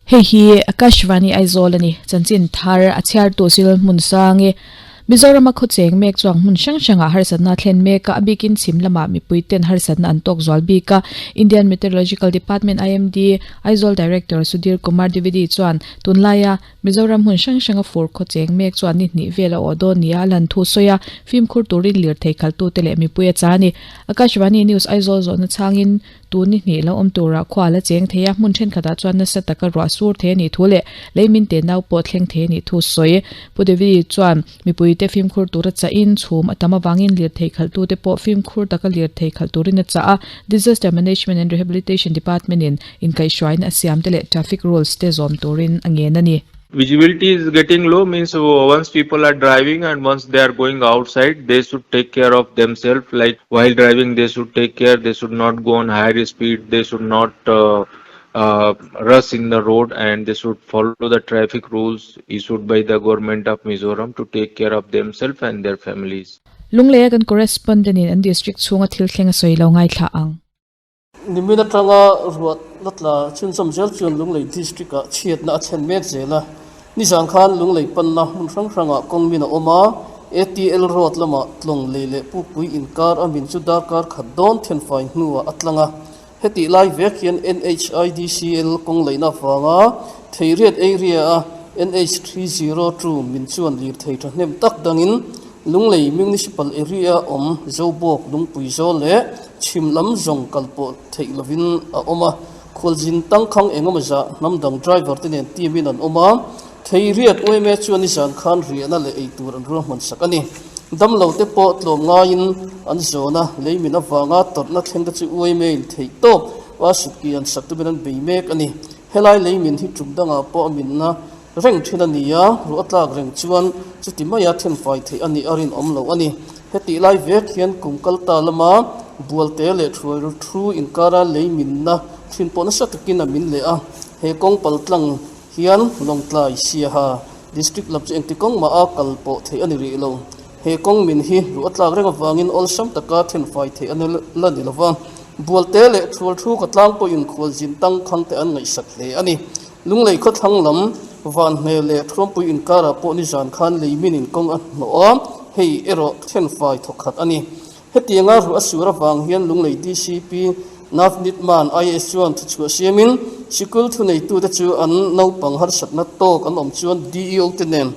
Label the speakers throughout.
Speaker 1: Hei hi Akashvani Aizawl a ni. Chanchin thar a chhiartu Cyril Hmunsangi. Mizorama khawcheng mek chuang hmun hrang hrangah harsatna a thlen mek a, a bikin chhim lamah mipui ten harsatna an tawk zual bik a. Indian Meteorological Department, IMD, Aizawl Director Sudhir Kumar Dwivedi chuan tunlaia Mizoram hmun hrang hranga fur khawcheng mek chuan ni hnih vel a awh dawn nia a lan thu sawi a, fimkhur turin lirthei khaltute leh mipui a cha a ni. Akashvani News Aizawl zawhna chhangin Tun ni hnih lo awm turah khua la cheng thei a, hmun thenkhatah chuan nasa taka ruah sur thei a nih thu leh leimin te nau pawh thleng thei a nih thu sawi. Pu David chuan mipuite fimkhur tura chahin chhum a tam avangin lirthei khalhtute pawh fimkhur taka lirthei khalh turin a chah a, Disaster Management and Rehabilitation Department-in inkaihhruaina a siamte leh traffic rules te zawm turin a ngen a ni.
Speaker 2: Visibility is getting low means once people are driving and once they are going outside they should take care of themselves like while driving they should take care they should not go on higher speed they should not uh, uh, rush in the road and they should follow the traffic rules issued by the government of Mizoram to take care of themselves and their families.
Speaker 1: Lungleia kan correspondent in an district chhunga thil thleng a sawi lo ngaithla ang.
Speaker 3: Nimin atanga ruah la tla chhunzawm zel chuan Lunglei District-ah chhiatna a thlen mek zel a. Nizan khan Lunglei panna hmun hrang hrangah kawng min a awm a, ATL Road lamah tlawng lei leh Pukpui inkar a min chu darkar khat dawn thenfai hnuah a tlang a. Hetih lai vek hian NHIDCL kawng leihna avanga Theiriat area-a NH 302 min chuan lirthei thahnem tak dangin Lunglei Municipal Area awm Zobawk Lungpui zawl leh chhim lam zawng kal pawh theih lovin a awm a, khualzin tangkhang engemaw zah hnam dang driver te nen team in an awm a, Theiriat yma chuan nizan khan riahna leh ei tur an ruahman sak a ni. Damlo te pawh tlawm ngaiin an zawn a, leimin avanga tawrhna thleng te chu yma in theih tawp a sutki an sak tumin an bei mek a ni. Helai leimin hi tum dangah pawh a minna Reng thin a ni a, ruah tlak reng chuan chuti maia thenfai theih a nih a rinawm lo a ni. Hetih lai vek hian kum kal ta lama Bualte leh Thuai thu inkara lei minna thin pawh nasa takin a min leh a. He kawng pal tlang hian Lawngtlai, Siaha District lam chu engti kawng mah a kal pawh theih a ni rih lo. He kawng min hi ruah tlak reng avangin awlsam taka thenfai theih a la ni lo va. Bualte leh Thual thu ka tlang pawhin khualzin tangkhang te an ngaihsak hle a ni. Lunglei khawthlang lam Vanhne leh Thuampui inkarah pawh nizan khan leimin in kawng a hnawh a, hei erawh thenfai thawkhat a ni. Hetianga ruah a sur avang hian Lunglei DCP Navneet Mann IAS chuan thuchhuah siamin sikul thuneitute chu an naupang harsatna tawk an awm chuan DEO te nen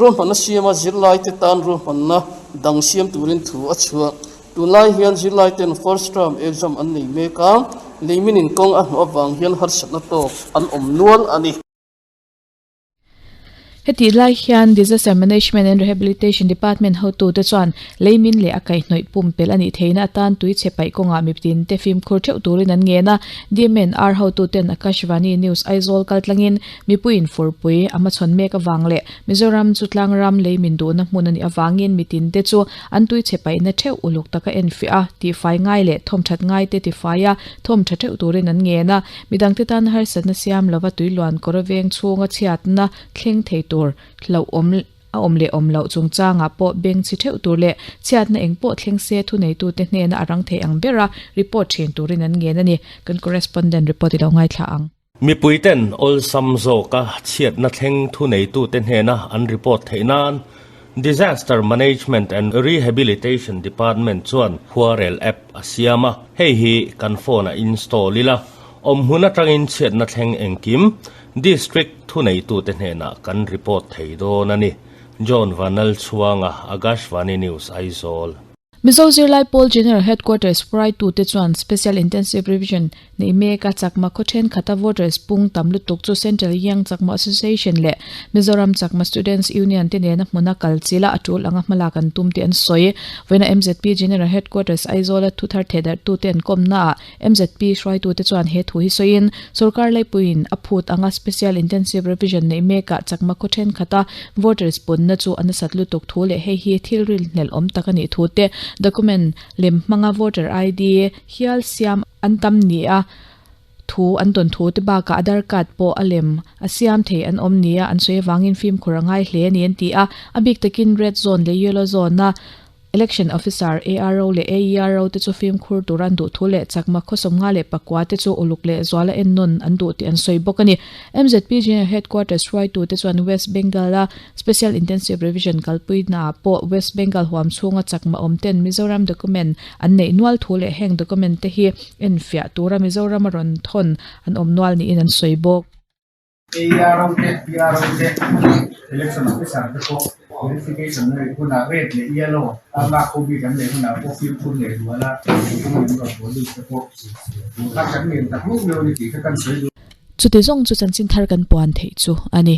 Speaker 3: ruahmanna siama zirlaite tan ruahmanna dang siam turin thu a chhuah. Tunlai hian zirlaiten first term exam an nei mek a, leimin in kawng a hnawh avang hian harsatna tawk an awm nual a ni.
Speaker 1: Hetih lai hian Disaster Management and Rehabilitation Department hotute chuan leimin leh a kaihhnawih pumpelh a nih theihna atan tui chhe paih kawngah mitin te fimkhur theuh turin an ngen a, DMNR hotuten Akashvani News Aizawl kaltlangin mipuiin furpui a hmachhawn mek avang leh Mizoram chu tlangram leimin duhna hmun a nih avangin mitin te chu An tui chhe paihna theuh uluk taka enfiah a, tihfai ngai leh thawmthat ngaite tifai a, thawmtha theuh turin an ngen a. Midangte tan harsatna siam lova tuiluan kawr veng chhunga chhiatna thleng thei tur hlauhawm a awm leh awm loh chungchangah pawh beng chhi theuh tur leh chhiatna eng pawh thleng se thuneitute hnena a rang thei ang bera report thin turin an ngen a ni. Kan correspondent report i lo ngaithla ang.
Speaker 4: Mipuiten awlsam zawka chhiatna thleng thuneitute hnena an report theih nan Disaster Management and Rehabilitation Department chuan khuarel app a siam a, hei hi kan phone-ah install ila, awmhmun atangin chhiatna thleng engkim District thuneitute hnenah kan report thei dawn a ni. John Vanlalchhuanga, Agashvani News, Aizawl.
Speaker 1: Mizo Zirlai Pawl General Headquarters hruaitute chuan Special Intensive Revision neih meka Chakma khaw thenkhat-a voters pung tam lutuk chu Central Young Chakma Association leh Mizoram Chakma Students Union te nena hmuna kal chila a tul anga hmalak an tum tih an sawi. Vawiina MZP General Headquarters Aizawla thuthar thehdarhtute an kawmnaah MZP hruaitute chuan he thu hi sawiin, Sorkar laipuiin a phut anga Special Intensive Revision neih mekah chakma khaw thenkhat a voters punna chu a nasat lutuk thu leh hei hi thil ril hnelh awm tak a nih thu te, document lem hmanga voter ID hial siam an tam nia thu an tawn thu te bakah Aadhaar card pawh a lem a siam thei an awm nia an sawi avangin fimkhur a ngai hle a ni an ti a, a bik takin red zone leh yellow zone a. Election Officer, ARO leh AERO te chu fimkhur tur an duh thu leh chakma khawsawm nga leh pakua te chu uluk leh zuala ennawn an duh tih an sawi bawk a ni. MZP General Headquarters hruaitute chuan West Bengal-a Special Intensive Revision kalpui hnaah pawh West Bengal huam chhunga chakma awm ten Mizoram document an neih nual thu leh heng document te hi enfiah tura Mizoram a rawn thawn an awm nual niin an sawi bawk.
Speaker 5: ARO te, PRO te, Election Officer te pawh verification a neih hunah red leh yellow a lak ho bik an neih hunah pawh fimkhur leh zual a mipui an rawn police te pawh tun kha kan ngen tak meuh meuh a ni tih kha kan sawi duh.
Speaker 1: Chuti zawng chu chanchin thar kan puan theih chu a ni.